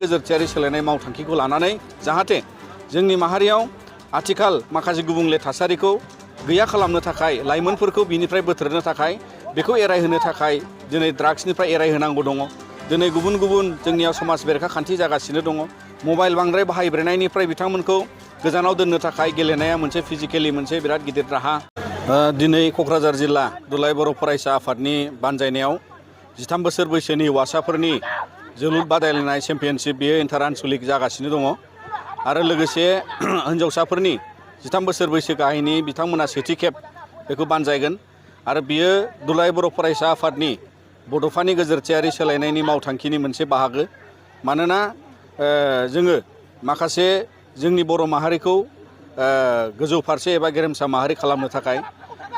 गेजेरथियारि सोलायनाय मावथांखिखौ लानानै जाहाथे जोंनि माहारियाव आथिखाल माखासे गुबुंले थासारिखौ गैया खालामनो थाखाय लाइमोनफोरखौ बिनिफ्राय बोथ्रोदनो थाखाय बेखौ एरायहोनो थाखाय दिनै ड्राग्सनिफ्राय एरायहोनांगौ दङ। दिनै गुबुन गुबुन जोंनियाव समाज बेरेखा खान्थि जागासिनो दङ। मबाइल बांद्राय बाहायब्रेनायनिफ्राय बिथांमोनखौ गोजानाव दोननो थाखाय गेलेनाया मोनसे फिजिकेलि मोनसे बिराद गिदिर राहा। दिनै क'क्राझार जिल्ला दुलाराय बर' फरायसा आफादनि बानजायनायाव 13 बोसोर बैसोनि हौवासाफोरनि जोलुर बादायलायनाय चेम्पियनशिप बेयो इन्टार आनसलिक जागासिनो दङ आरो लोगोसे हिन्जावसाफोरनि 13 बोसोर बैसो गाहायनि बिथांमोना सेथि खेब बेखौ बानजायगोन आरो बियो दुलाराय बर' फरायसा आफादनि बड'फानि गेजेरथियारि सोलायनायनि मावथांखिनि मोनसे बाहागो। मानोना जोङो माखासे जोंनि बर' माहारिखौ गोजौ फारसे एबा गेरेमसा माहारि खालामनो थाखाय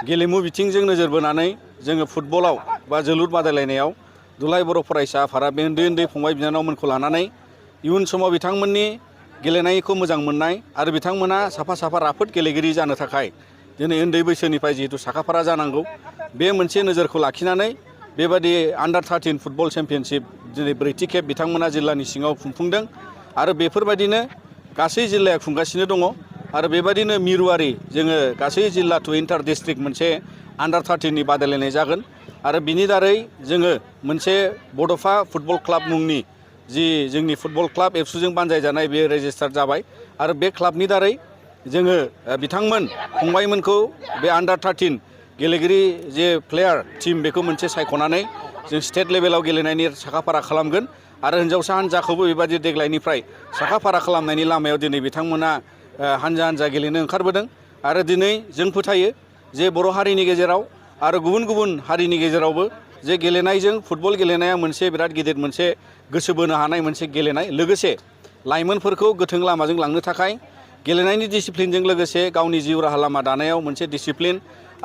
गेलेमु बिथिंजों नोजोर बोनानै जोङो फुटबलाव बा जोलुर बादायलायनायाव दुलाराय बर' फरायसा आफादा बे उन्दै उन्दै फंबाय बिनानावमोनखौ लानानै इयुन समाव बिथांमोननि गेलेनायखौ मोजां मोननाय आरो बिथांमोना साफा साफा राफोद गेलेगिरि जानो थाखाय दिनै उन्दै बैसोनिफ्राय जिहेतु साखाफारा जानांगौ बे मोनसे नोजोरखौ लाखिनानै बेबादि आन्डार 13 फुटबल चेम्पियनशिप दिनै 4थि खेब बिथांमोना जिल्लानि सिङाव खुंफुंदों आरो बेफोरबायदिनो गासै जिल्लाया खुंगासिनो दङ आरो बेबायदिनो मिरुआरि जोङो गासै जिल्ला टु इन्टार डिस्ट्रिक्ट मोनसे आन्डार 13नि बादायलायनाय जागोन आरो बिनि दारै जोङो मोनसे बड'फा फुटबल क्लाब मुंनि जि जोंनि फुटबल क्लाब एबसुजों बानजायजानाय बे रेजिस्टार जाबाय आरो बे क्लाबनि दारै जोङो बिथांमोन फंबायमोनखौ बे आन्डार 13 गेलेगिरि जे प्लेयार टीम बेखौ मोनसे सायख'नानै जों स्टेट लेभेलाव गेलेनायनि साखाफारा खालामगोन आरो हिन्जावसा हान्जाखौबो बेबायदि देग्लायनिफ्राय साखाफारा खालामनायनि लामायाव दिनै बिथांमोना हान्जा हान्जा गेलेनो ओंखारबोदों आरो दिनै जों फोथायो जे बर' हारिनि गेजेराव आरो गुबुन गुबुन हारिनि गेजेरावबो जे गेलेनायजों फुटबल गेलेनाया मोनसे बिराद गिदिर मोनसे गोसो बोनो हानाय मोनसे गेलेनाय लोगोसे लाइमोनफोरखौ गोथों लामाजों लांनो थाखाय गेलेनायनि डिसिप्लिनजों लोगोसे गावनि जिउ राहा लामा दानायाव मोनसे डिसिप्लिन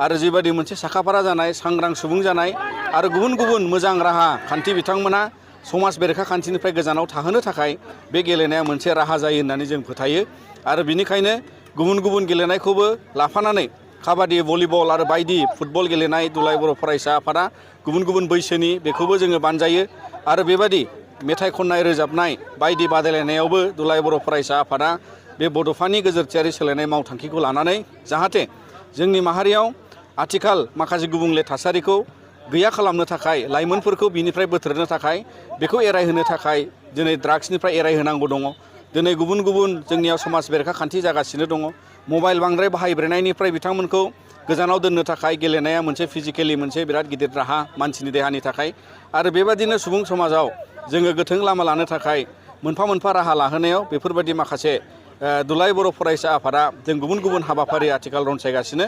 आरो जिबायदि मोनसे साखाफारा जानाय सांग्रां सुबुं जानाय आरो गुबुन गुबुन मोजां राहा खान्थि बिथांमोना समाज बेरेखा खान्थिनिफ्राय गोजानाव थाहोनो थाखाय बे गेलेनाया मोनसे राहा जायो होननानै जों फोथायो आरो बिनिखायनो गुबुन गुबुन गेलेनायखौबो लाफानानै काबादि भलिबल आरो बायदि फुटबल गेलेनाय दुलाराय बर' फरायसा आफादा गुबुन गुबुन बैसोनि बेखौबो जोङो बानजायो आरो बेबायदि मेथाइ खननाय रोजाबनाय बायदि बादायलायनायावबो दुलाराय बर' फरायसा आफादा बे बड'फानि गेजेरथियारि सोलायनाय मावथांखिखौ लानानै जाहाथे जोंनि माहारियाव आथिखाल माखासे गुबुंले थासारिखौ गैया खालामनो थाखाय लाइमोनफोरखौ बिनिफ्राय बोथ्रोदनो थाखाय बेखौ एरायहोनो थाखाय दिनै ड्राग्सनिफ्राय एरायहोनांगौ दङ। दिनै गुबुन गुबुन जोंनियाव समाज बेरेखा खान्थि जागासिनो दङ। मबाइल बांद्राय बाहायब्रेनायनिफ्राय बिथांमोनखौ गोजानाव दोननो थाखाय गेलेनाया मोनसे फिजिकेलि मोनसे बिराद गिदिर राहा मानसिनि देहानि थाखाय आरो बेबादिनो सुबुं समाजाव जोङो गोथों लामा लानो थाखाय मोनफा मोनफा राहा लाहोनायाव बेफोरबायदि माखासे दुलाराय बर' फरायसा आफादा जों गुबुन गुबुन हाबाफारि आथिखाल रनसायगासिनो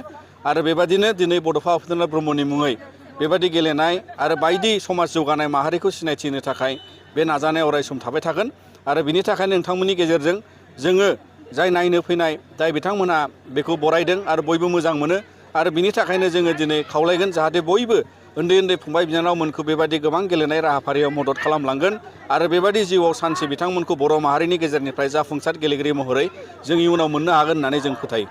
आरो बेबादिनो दिनै बड'फा उपेन्द्र नाथ ब्रह्मनि मुङै बेबादि गेलेनाय आरो बायदि समाज जौगानाय माहारिखौ सिनायथि होनो थाखाय बे नाजानाया अराय सम थाबाय थागोन आरो बिनि थाखायनो नोंथांमोननि गेजेरजों जोङो जाय नायनो फैनाय जाय बिथांमोनहा बेखौ बरायदों आरो बयबो मोजां मोनो आरो बिनि थाखायनो जोङो दिनै खावलायगोन जाहाथे बयबो उन्दै उन्दै फंबाय बिनानावमोनखौ बेबायदि गोबां गेलेनाय राहाफारियाव मदद खालामलांगोन आरो बेबायदि जिउआव सानसे बिथांमोनखौ बर' माहारिनि गेजेरनिफ्राय जाफुंसार गेलेगिरि महरै जों इयुनाव मोननो हागोन होननानै जों फोथायो।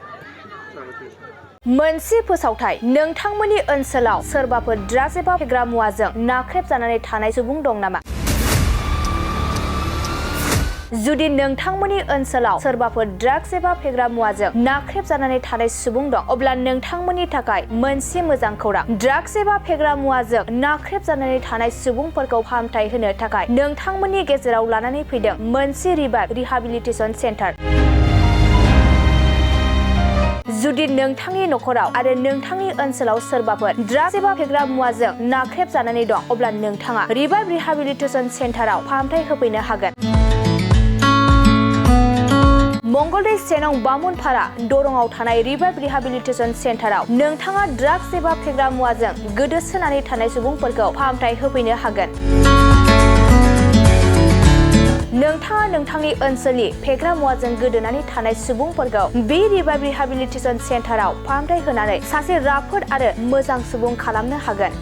मोनसे फोसावथाय नोंथांमोननि ओनसोलाव सोरबाफोर ड्राग्स एबा फेग्रा मुवाजों नाख्रेबजानानै थानाय सुबुं दं नामा? जुदि नोंथांमोननि ओनसोलाव सोरबाफोर ड्राग्स एबा फेग्रा मुवाजों नाख्रेबजानानै थानाय सुबुं दं अब्ला नोंथांमोननि थाखाय मोनसे मोजां खौरां। ड्राग्स एबा फेग्रा मुवाजों नाख्रेबजानानै थानाय सुबुंफोरखौ फाहामथाय होनो थाखाय नोंथांमोननि गेजेराव लानानै फैदों मोनसे रिभाइभ रिहाबिलिटेसन सेन्टार। जुदि नोंथांनि नखराव आरो नोंथांनि ओनसोलाव सोरबाफोर ड्राग्स एबा फेग्रा मुवाजों नाख्रेबजानानै दं अब्ला नोंथाङा रिभाइभ रिहाबिलिटेसन सेन्टाराव फाहामथाय होफैनो हागोन। मंगलदै 1 नं बामुनपारा दरंआव थानाय रिभाइभ रिहाबिलिटेसन सेन्टाराव नोंथाङा ड्राग्स एबा फेग्रा मुवाजों गोदोसोनानै थानाय सुबुंफोरखौ फाहामथाय होफैनो हागोन। नोंथाङा नोंथांनि ओनसोलनि फेग्रा मुवाजों गोदोनानै थानाय सुबुंफोरखौ बे रिभाइभ रिहाबिलिटेसन सेन्टाराव फाहामथाय होनानै सासे राफोद आरो मोजां सुबुं खालामनो हागोन।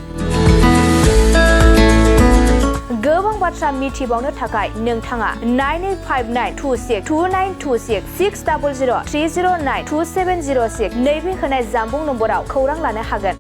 गोबां बाथ्रा मिथिबावनो थाखाय नोंथाङा 9859262926 60030927006 नैबे होनाय जानबुं नम्बराव खौरां लानो हागोन।